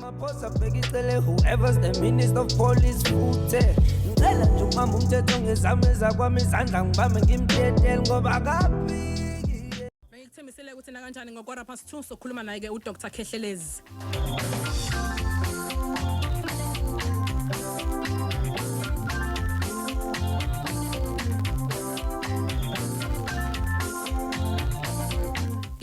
Ramaphosa bhekicele whoever's the minister of police futhe ngicela nje ukubamba umthetho ngezami ezakwami izandla ngibambe ngimtetele ngoba akaphiki. Bengikuthembisile ukuthi nakanjani ngo-2:15 sokhuluma naye ke uDr Khehlelezi.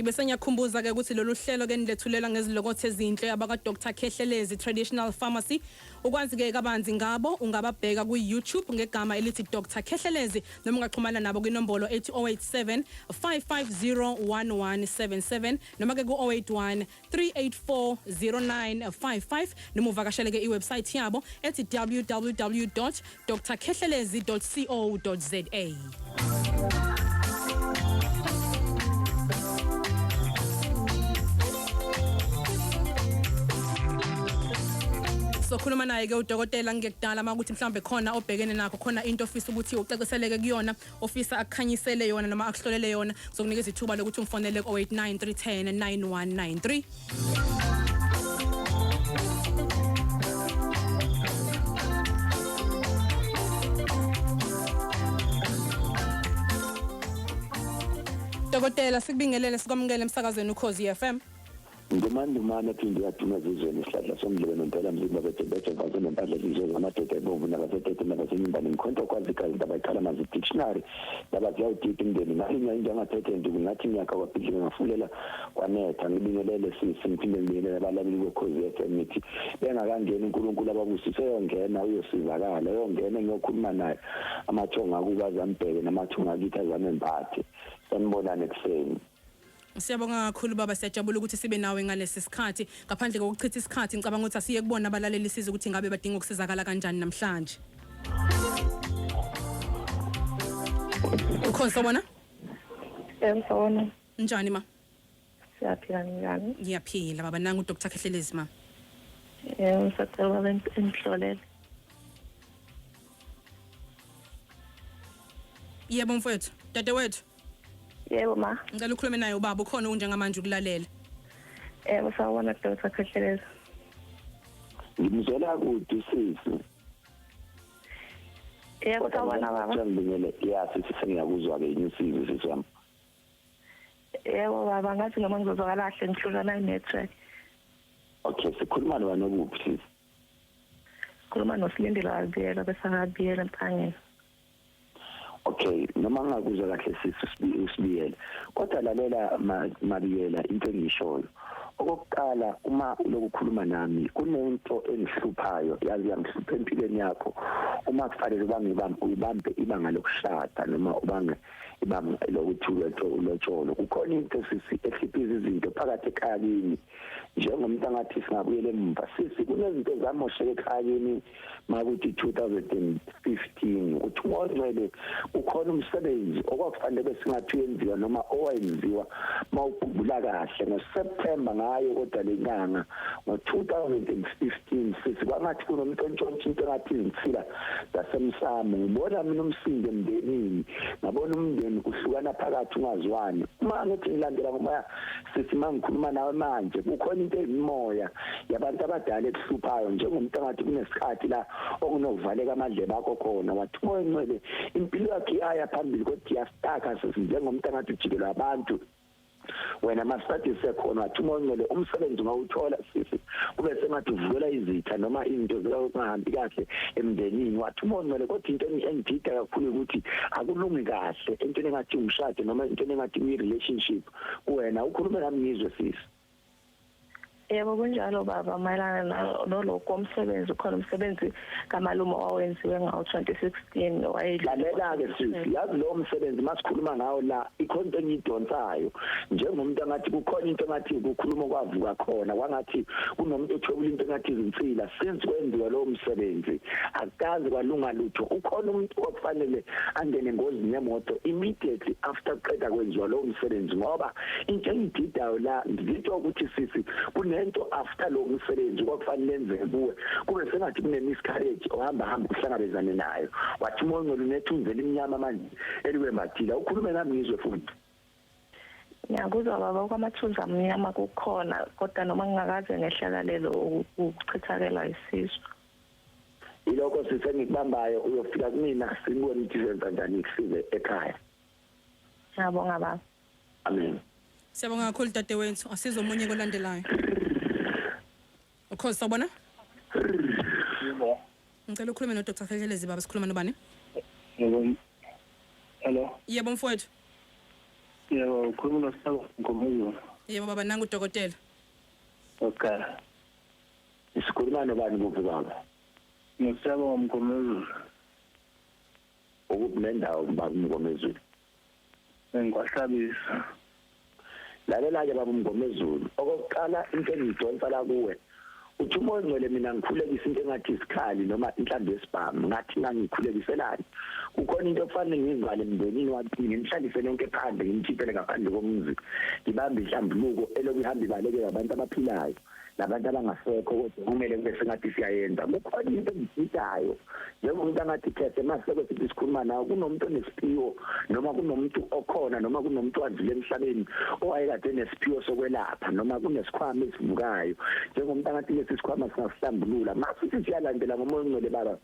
Ngibe sengiyakhumbuza ke ukuthi lolu hlelo ke nilethulela ngezilokothe ezinhle abaka Dr Khehlelezi Traditional Pharmacy. Ukwazi ke kabanzi ngabo ungababheka ku YouTube ngegama elithi Dr Khehlelezi noma ungaxhumana nabo kwinombolo ethi 087 550 1177 noma ke ku 081 384 0955 noma uvakashele ke iwebsite yabo ethi www.drkhehlelezi.co.za. Sokhuluma naye ke udokotela ngekudala makuthi mhlawumbe khona obhekene nakho, khona into ofisa ukuthi ucaciseleke kuyona, ofisa akukhanyisele yona noma akuhlolele yona, sokunikeza ithuba lokuthi ungifonele ku 089 310 9193. Dokotela, sikubingelele, sikwamukele emsakazweni Ukhozi FM. Ngumandumane aphinde yaduma ezizweni, isihlahla somdlebe nompela mzimba bethe mfazi nempahla ezizwe zamadoda ebomvu nabasetete nabasenyumbane mkhonto kwazi igazi ndaba mazi dictionary ndaba ziyawutita umndeni ngalinya inja ngathethe nje ngathi nyaka kwabhidlika ngafulela kwanetha. Ngibingelele sisi, ngiphinde ngibingelele abalaleli boKhozi FM, ngithi bengakangeni uNkulunkulu ababusise, uyongena uyosizakala, uyongena ngiyokhuluma naye, amathongo akuba azambheke namathongo akithi azamembathe. Sanibonani ekuseni. Siyabonga kakhulu baba, siyajabula ukuthi sibe nawe ngalesi sikhathi. Ngaphandle kokuchitha isikhathi, ngicabanga ukuthi asiye kubona abalaleli size ukuthi ngabe badinga ukusizakala kanjani namhlanje. Ukhona sawubona? Yebo, sawubona. Njani ma? Siyaphila, njani? Ngiyaphila baba, nangu uDr Khehlelezi ma. Yebo, ngisacela baba engihlolele. Yebo mfowethu, dadewethu. Yebo ma. Ngicela ukhulume naye ubaba, ukhona unjengamanje ukulalela. Yebo, sawubona Dr. Khehlelezi. Ngimzwela kude sisi. Yebo, sawubona baba. Ngibingelele, ya sisi, sengiyakuzwa ke inyusizi sisi wami. Yebo baba, ngathi noma ngizozwakala kahle ngihlulwa na network. Okay, sikhuluma nobani okuphi sisi? Khuluma noSilindile Wabiyela besakabiyela Empangeni. Okay, noma ngingakuzwa kahle sisi usibiyela, kodwa lalela Mabiyela, into engiyishoyo okokuqala, uma ulokukhuluma nami kunento engihluphayo, yazi yangihlupha empilweni yakho. Uma kufanele ubambe ibanga lokushada noma ubange ibanga lokuthi ulotsholo, kukhona into sisi ehliphiza izinto phakathi ekhaya kini, njengomuntu angathi singabuyela emumva sisi, kunezinto ezamosheka ekhaya kini makuthi 2015 uthi ngongcwele kukhona umsebenzi okwakufanele besingathi uyenziwa noma owayenziwa mawukhumbula kahle ngoSeptember ngayo, kodwa lenyanga ngo-2015 sithi kwangathi kunomuntu ontshontsha into engathi izinsila zasemsamo. Ngibona mina umsindo emndenini, ngabona umndeni uhlukana phakathi ungazwani. Uma ngithi ngilandela ngomoya sithi, uma ngikhuluma nawe manje kukhona into eyimoya yabantu abadala ekuhluphayo, njengomuntu angathi kunesikhathi la okunokuvaleka amadlebe akho khona. Wathi umoya ongcwele impilo yakhe iyaya phambili kodwa iyastaka sisi, njengomuntu angathi ujikelwa abantu wena masithathe sekhona. Wathi umoya ongcwele umsebenzi ungawuthola sisi, kube sengathi uvukela izitha noma izinto zingahambi kahle emndenini. Wathi umoya ongcwele kodwa into engidida kakhulu ukuthi akulungi kahle entweni engathi umshado noma entweni engathi kuyi-relationship kuwena. Ukhulume nami ngizwe sisi. Yebo, kunjalo baba, mayelana noloku komsebenzi, ukhona umsebenzi kamalume owawenziwe ngawo 2016 wayedlule. Lalela-ke sisi, yazi lowo msebenzi masikhuluma ngawo la ikhona into engiyidonsayo, njengomuntu angathi kukhona into engathi kukhuluma kwavuka khona, kwangathi kunomuntu othwebula into engathi izinsila. Since kwenziwa lowo msebenzi akukaze kwalunga lutho. Ukhona umuntu okufanele angene engozini yemoto immediately after kuqeda kwenziwa lowo msebenzi, ngoba into engididayo la ngididwa ukuthi sisi kunento after lowo msebenzi kwakufanele enzeke kuwe, kube sengathi kune-miscarriage ohamba hamba uhlangabezane nayo. Wathi umoya ongcwele unethunzi elimnyama manje eliwembathile. Ukhulume nami ngizwe futhi. Ngiyakuzwa baba, kwamathunzi amnyama kukhona, kodwa noma ngingakaze ngehlakalelo ukuchithakela isisu. Ilokho sisengikubambayo, uyofika kumina sibone ukuthi senza njani kusize ekhaya. Ngiyabonga baba. Amen. Siyabonga kakhulu dadewethu. Asize omunye kolandelayo. Ukhozi, sawubona? Yebo. Ngicela ukhulume no Dr. Khehlelezi baba, sikhuluma nobani? Yebo. Hello. Yebo mfowethu. Yebo, ukhuluma noSabo Ngomezulu. Yebo baba, nangu udokotela. Okay. Isikhuluma nobani kuphi baba? Ngiyabonga Mngomezulu. Ukuphi nendawo baba Mngomezulu? Engikwahlabisa. Lalela-ke baba Mngomezulu, okokuqala into engiyidonsa la kuwe, uthi uMoya oNgcwele mina ngikhulekisa into engathi isikhali noma inhlambi yesibhamu, ngathi ngangikhulekiselani. Kukhona into okufanele ngiyivale emndenini wakini, ngimhlalise nonke phandle, ngimkhiphele ngaphandle komuzi, ngibambe inhlambuluko elokhu ihamba ibalekela abantu abaphilayo nabantu abangasekho, kodwa kumele kube sengathi siyayenza. Kukhona into engiyithayo njengomuntu angathi khethe maseko sithi sikhuluma nawe, kunomuntu onesiphiwo noma kunomuntu okhona noma kunomuntu wadlule emhlabeni owayekade enesiphiwo sokwelapha, noma kunesikhwama esivukayo njengomuntu angathi lesi sikhwama singasihlambulula. Masithi siyalandela ngoMoya oNgcwele baba,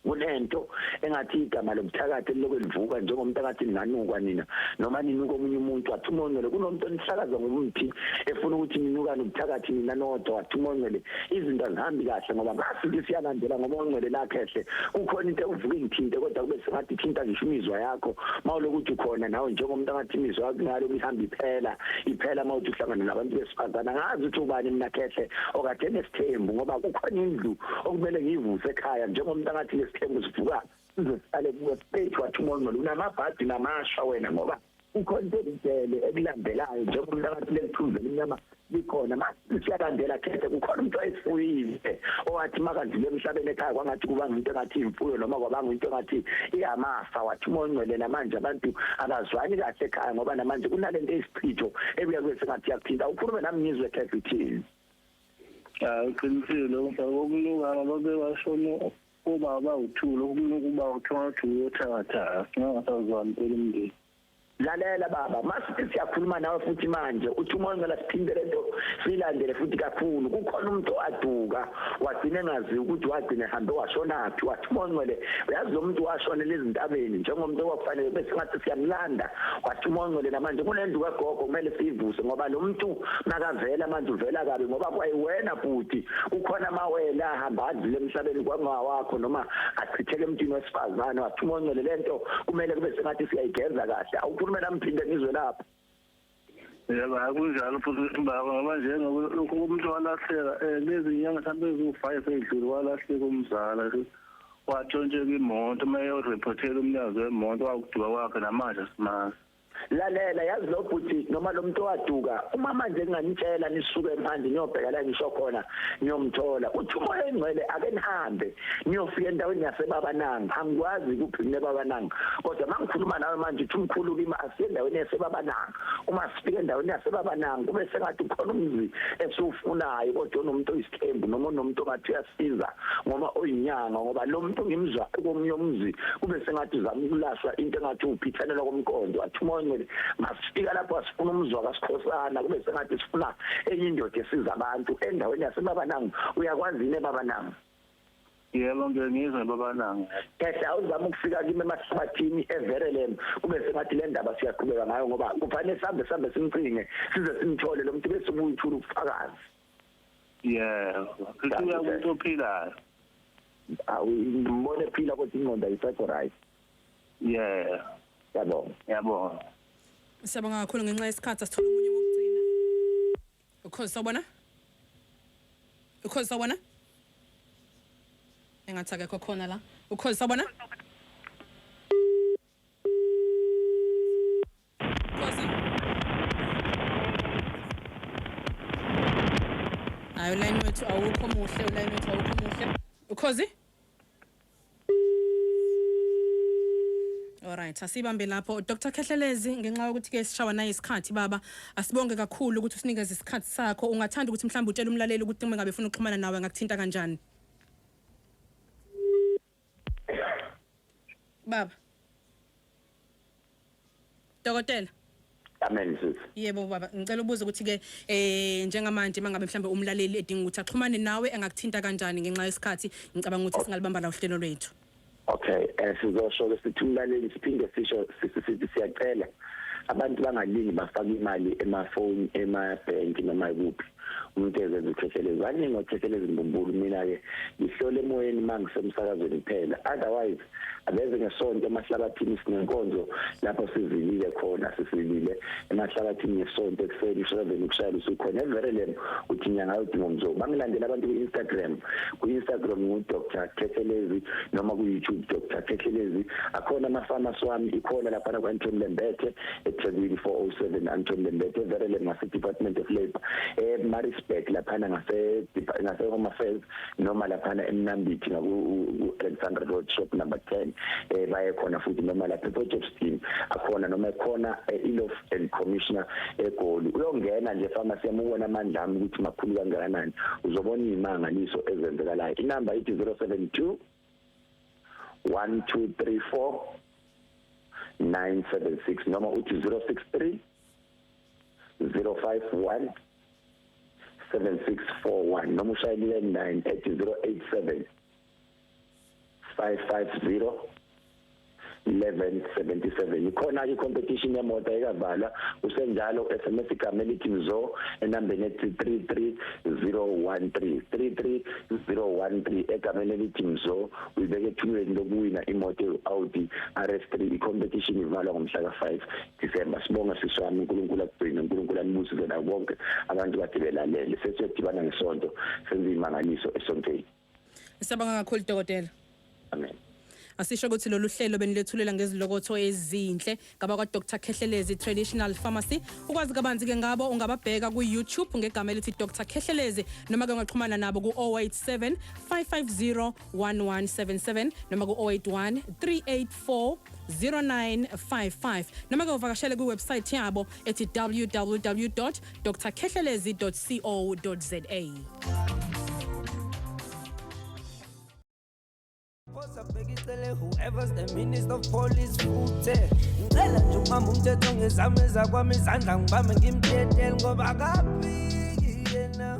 kunento engathi igama lobuthakathi elilokhu livuka njengomuntu angathi ninganukwa nina noma ninuka omunye umuntu. Wathi uMoya oNgcwele kunomuntu onihlakaza ngomthi efuna ukuthi ninukane ubuthakathi nina nodwa. Wathi uMoya oNgcwele izinto azihambi kahle ngoba masithi siyalandela ngoMoya oNgcwele lakhehle, kukhona into evuka ingithinte, kodwa kube sengathi ithinta ngisho imizwa yakho mawulokuthi uthi ukhona nawe njengomuntu angathi imizwa yakho ngalo ihamba iphela iphela mawuthi uhlangana nabantu besifazane. Angazi ukuthi ubani mina khehle okade nesithembu, ngoba kukhona indlu okumele ngiyivuse ekhaya njengomuntu angathi lesithembu sivuka sizohlale kuwe straight. Wathi uMoya oNgcwele unamabhadi namashwa wena, ngoba kukhona into elidele ekulandelayo njengomuntu angathi lelithunzi elimnyama likhona. Masithi siyalandela khethe, kukhona umuntu owayesifuyile owathi makadlule emhlabeni ekhaya kwangathi kuba ngento engathi imfuyo noma kwabanga into engathi iyamafa. Wathi uMoya oNgcwele namanje abantu abazwani kahle ekhaya ngoba namanje kunalento eyisichitho ebuya kube sengathi iyakuthinta. Ukhulume nami ngizwe khethe uthini. Hayi, uqinisile ngokunuka babe bashona ubaba uthula ukunuka uba uthola ukuthi uyothakatha singasazwani phela umndeni. Lalela baba, masithi siyakhuluma nawe futhi manje uthi uMoya oNgcwele siphinde lento silandele futhi kakhulu. Kukhona umuntu owaduka wagcina engazi ukuthi wagcina ehambe washonaphi. Wathi uMoya oNgcwele uyazi lo muntu washonela ezintabeni njengomuntu okwakufanele bese ngathi siyamlanda. Wathi uMoya oNgcwele namanje kunendlu kagogo kumele siyivuse ngoba lo muntu makavela manje uvela kabi ngoba kwayiwena bhuti kukhona amawele ahamba adlule emhlabeni kwangawakho noma achitheke emntwini wesifazane. Wathi uMoya oNgcwele lento kumele kube sengathi siyayigeza kahle. Awukhulume nami phinde ngizwe lapho. Yebo, akunjalo futhi baba, ngoba njengoba umuntu walahleka lezi nyanga mhlawumbe eziwu-5 ey'dlule walahleka umzala, watshontsheka imoto, uma eyoriphothela umnikazi wemoto wakuduka kwakhe namanje simazi. Lalela, yazi lo bhuti noma lo muntu owaduka, uma manje nginganitshela nisuke manje niyobheka la ngisho khona niyomthola. Uthi uMoya oNgcwele ake nihambe niyofika endaweni yaseBabananga. Angikwazi kuphi kuneBabananga, kodwa mangikhuluma nawe manje uthi umkhulu kimi asiye endaweni yaseBabananga. Uma sifika endaweni yaseBabananga kube sengathi ukhona umzi esiwufunayo kodwa onomuntu oyisithembu noma onomuntu ongathi uyasiza ngoba oyinyanga, ngoba lo muntu ngimzwa komunye umzi kube sengathi uzama ukulashwa into engathi uphithanelwa komqondo. Wathi uMoya oNgcwele masifika lapho asifuna umzwa kaSikhosana, kube sengathi sifuna enye indoda esiza abantu endaweni yaseBabananga. Uyakwazi yini eBabananga? Yebo, ngiyizwa eBabananga. Khetha awuzama ukufika kimi emahlabathini eVerelem kube sengathi le ndaba siyaqhubeka ngayo ngoba kufanele sihambe simcinge size simthole lo muntu bese ubuyithula ubufakazi. Yebo, sisuka umuntu ophilayo. Ngibone ephila kodwa ingqondo ayisekho right. Yebo. Yabonga. Yabonga. Siyabonga kakhulu ngenxa yesikhathi, asithola omunye wokugcina. Ukhozi, sawubona? Ukhozi, sawubona? Engathi akekho khona la. Ukhozi, sawubona? Ukhozi. Hayi, ulayini wethu awukho muhle, ulayini wethu awukho muhle. Ukhozi? Alright, asibambe lapho Dr Khehlelezi ngenxa yokuthi ke sishawa naye isikhathi baba. Asibonge kakhulu ukuthi usinikeze isikhathi sakho. Ungathanda ukuthi mhlawumbe utshele umlaleli ukuthi uma ngabe ufuna ukuxhumana nawe ngakuthinta kanjani? Baba. Dokotela. Amen, sis. Yebo baba, ngicela ubuze ukuthi ke njengamanje mangabe mhlambe umlaleli edinga ukuthi axhumane nawe engakuthinta kanjani ngenxa yesikhathi, ngicabanga ukuthi singalibamba la uhlelo lwethu. Okay, sizosho ke sithi umlaleli, siphinde sisho sithi siyacela abantu bangalingi bafake imali emafoni, emabhenki, noma ikuphi. Umuntu ezenza uKhehlelezi, baningi oKhehlelezi mbumbulu. Mina-ke ngihlole emoyeni uma ngisemsakazweni kuphela, otherwise abeze ngesonto eMahlabathini, sinenkonzo lapho sizilile khona, sisilile eMahlabathini ngesonto ekuseni 7 ukushayela usukhona. EVerelem uthi inyanga yodingo mzo. Bangilandela abantu ku-Instagram, ku-Instagram ngu-Dr Khehlelezi, noma ku-YouTube Dr Khehlelezi. Akhona ama-pharmacy wami, ikhona laphana ku-Anton Lembethe eThekwini, 407 Anton Lembethe, eVerelem ngase-Department of Labour, eMaritzburg laphana ngase-Home Affairs, noma laphana eMnambithi ngaku-Alexandra Road, shop number 10, baye khona futhi, noma lapha ePort, akhona, noma khona e-Eloff and Commissioner eGoli. Uyongena nje pharmacy yami ubona amandla ami ukuthi makhulu kangakanani, uzobona imangaliso ezenzekalayo. Inamba ithi 072 1234 976, noma uthi 063 051 7641, noma ushayelile 9 ethi 087 550 1177. Ikhona i-competition yemoto ekavalwa kusenjalo. SMS igama elithi Mzo enambeni ethi 33013, 33013, egameni elithi Mzo, uyibeke ethubeni lokuwina imoto ye-Audi RS3. I-competition ivalwa ngomhla ka-5 December. Sibonga siswami, uNkulunkulu akugcine, uNkulunkulu anibusise nabo bonke abantu kade belalele. Sesiyodibana ngesonto, senze imangaliso esontweni. Siyabonga kakhulu, dokotela. Amen. Asisho ukuthi lolu hlelo benilethulela ngezilokotho ezinhle ngaba kwa Dr Khehlelezi Traditional Pharmacy. Ukwazi kabanzi ke ngabo ungababheka ku YouTube ngegama elithi Dr Khehlelezi, noma ke ungaxhumana nabo ku 087 550 1177, noma ku 081 384 0955, noma ke uvakashele ku website yabo ethi www.drkhehlelezi.co.za. Bhekicele whoever's the minister of police futhi ngicela nje ukubamba umthetho ngezami ezakwami izandla, ngibambe ngimtetele ngoba akafiki yena.